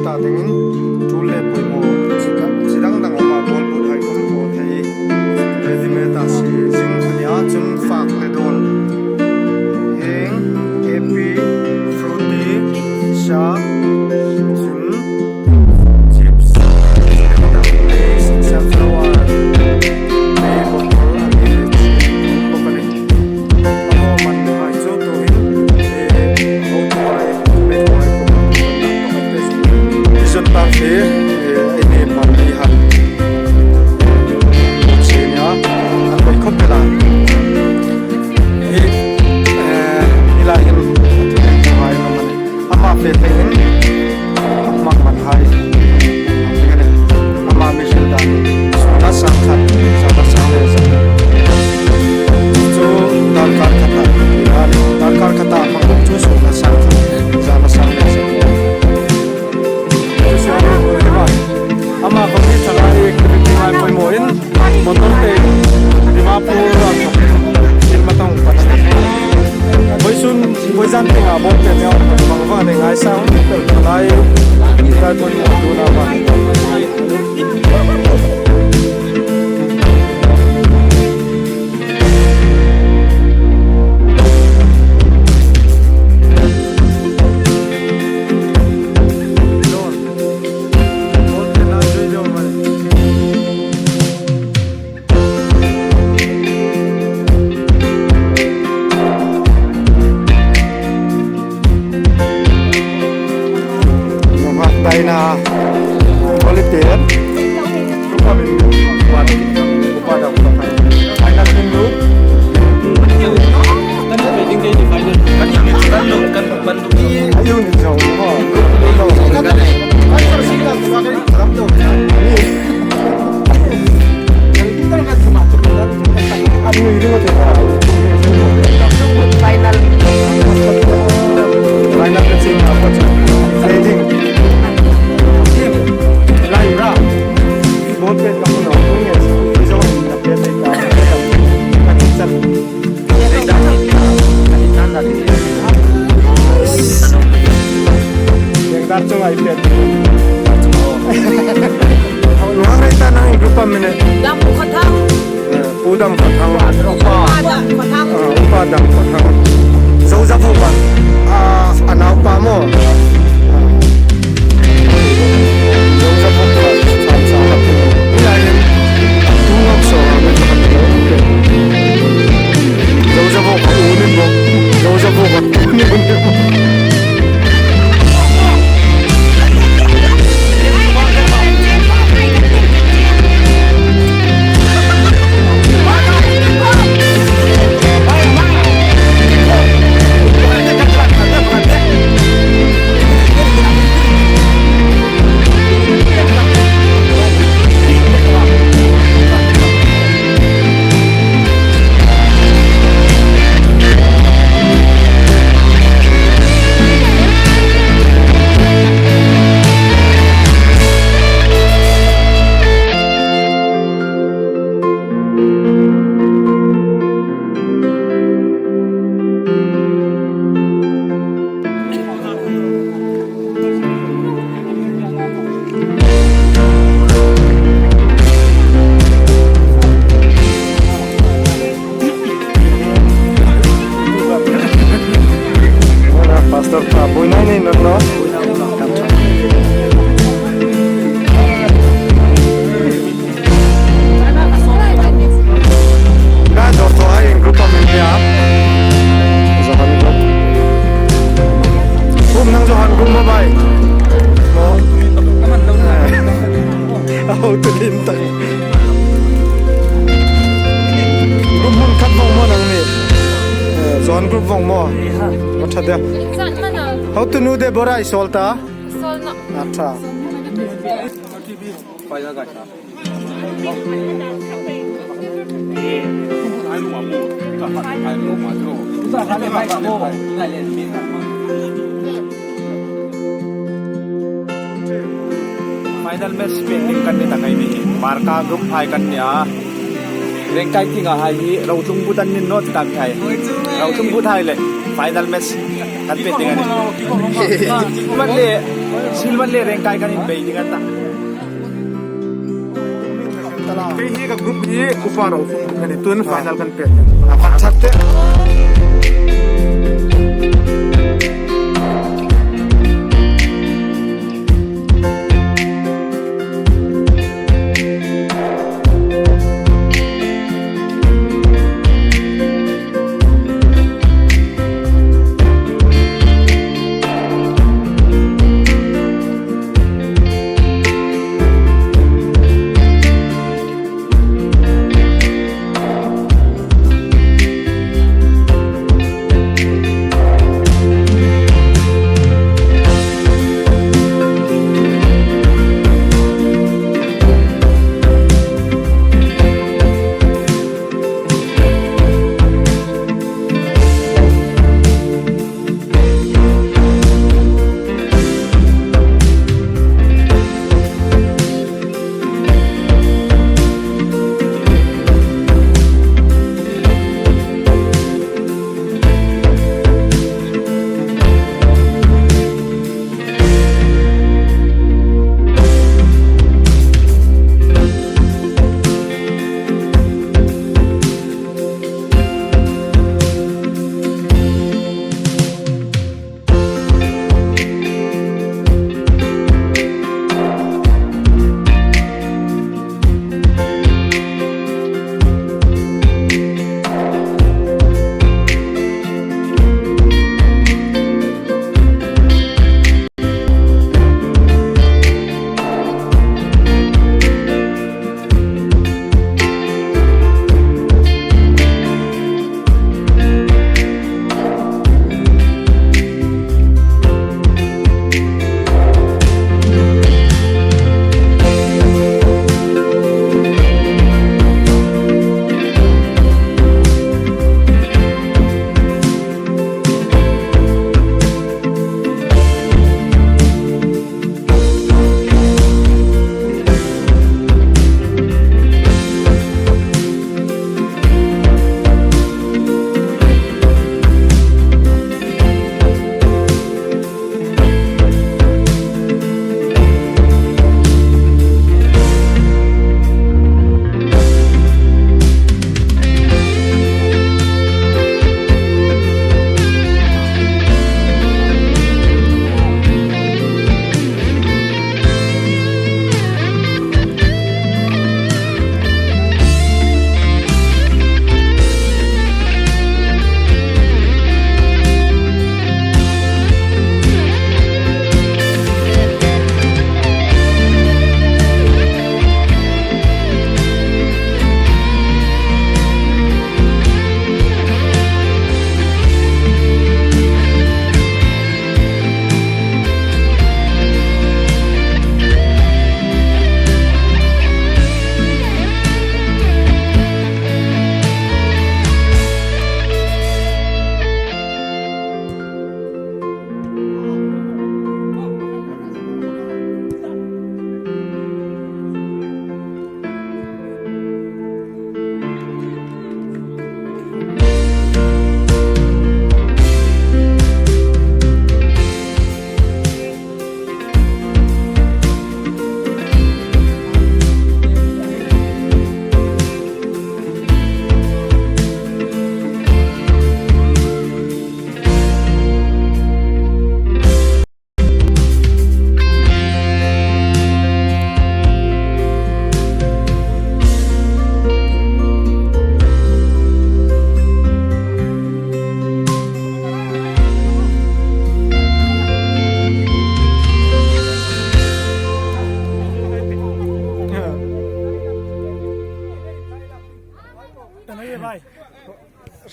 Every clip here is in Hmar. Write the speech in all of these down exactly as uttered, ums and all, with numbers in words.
Ta dingin tul le poimaw chi dang dang ama ball boot hai khom po thei ready made a si zing a nia. Chun fak le dawn hieng apple, fruity, sa, chun chips, sunflower, mei bottle a ni bawk a ni. A hawman hai chu tuhin, eh, hotuhai, mehkuhai, i zut tang hi, eh, ei ni hman ni han. Sin a, a koi khop bela. Hi, eh, hi lai hin, hai, ama fe thei hin, hmang man hai. Ama mi hril dan. Suna sang khat, suna sang le sang. Chu darkar khat a, darkar khat a hmang chu suna sang khat, suna sang le sang. Chu suna le sang. Ama khom hi thalai activity ngai poimaw in. Motor te Dimapur a thawk in ma tang pan. Voisun, voizan te nga bawk te neo bang va ne ngai sang tel lai. Lai pun tu na va. Nungak taina quality. Final min lu. Kan kan kan kan kan kan. Ayun, Final. Final. Dar chunga i pet. Nuhmei ta nang group a mi ne. Dam Khathang. Eh, Pu Dam Khathang. Upa Dam Khathang. Ah, Upa Dam Khathang. Zo Za Vo pa. Ah, a naupa maw. Zo Za Vo pa. Sa, sa, sa. Ni lai hin. Tu nok so. Zo Za Vo pa. U ni bok. Zo Za Vo pa. U ni bok. Pastor pa, buoina nei naw. Ka dawr thaw hai in group a min tia. Johan group. Kum nang Johan group ma bai. Mo. Au tu lim tak. Group hmun khat vong maw nang ni? Eh, Johan group vong maw? Ka tha de. Hau tu nu de borai sol ta. Sol na. A tha. Final match pet ding kan ni ta ngai ni. Marka group hai kan ni a. Rengkai tinga hai hi, Rochungbut an ni naw ti ta mi hai. Rochungbut hai le. Final match kan pêk ding a nih. Sil man le, sil man le rengkai kan inbei ding a ta. Kei hi ka group hi upa ro fung kan ni tun final kan pêk. A pat chak te.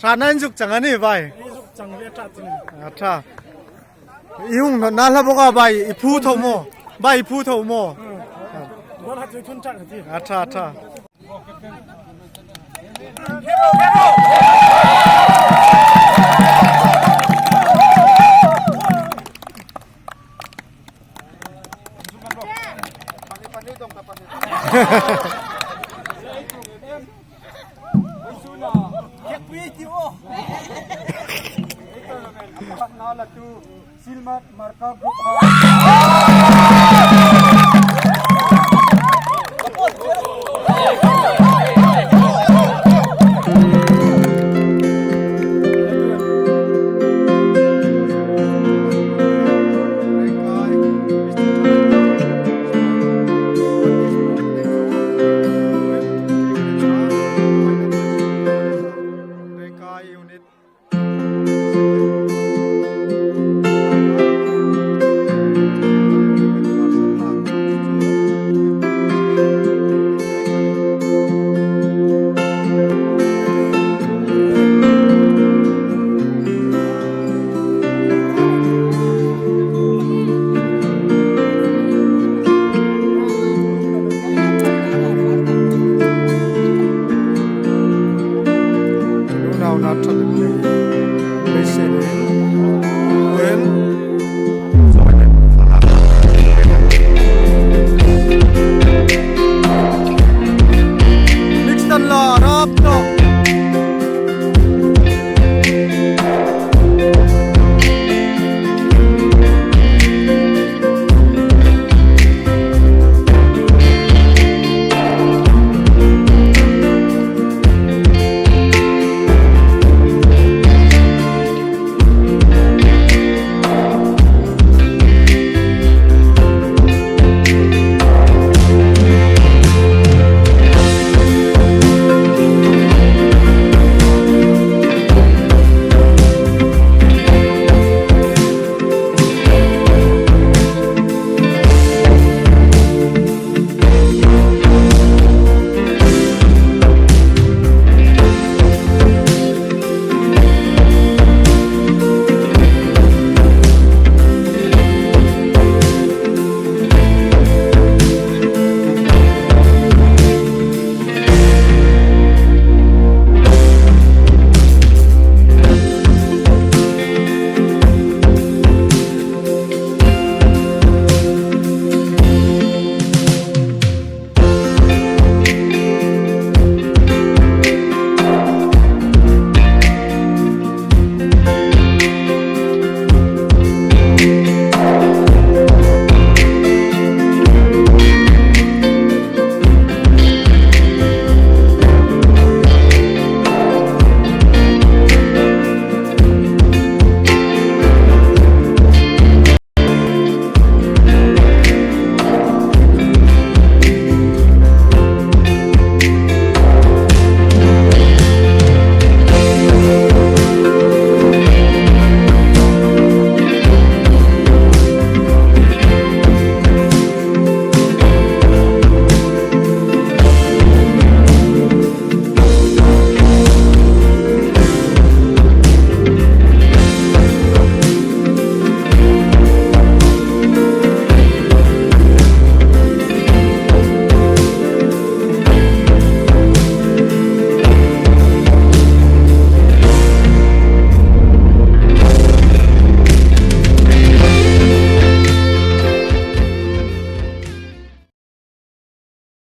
Ṭha, nang zuk chang a ni, bai? Zuk chang ve ṭha chun. A ṭha. I hung hnawtna hla bawk a, bai, i phu tho maw? Bai, i phu tho maw? Hmm. Ball hat zui thun ṭha ka ti. A ṭha, a ṭha. Nalatu Silmat Marka Group.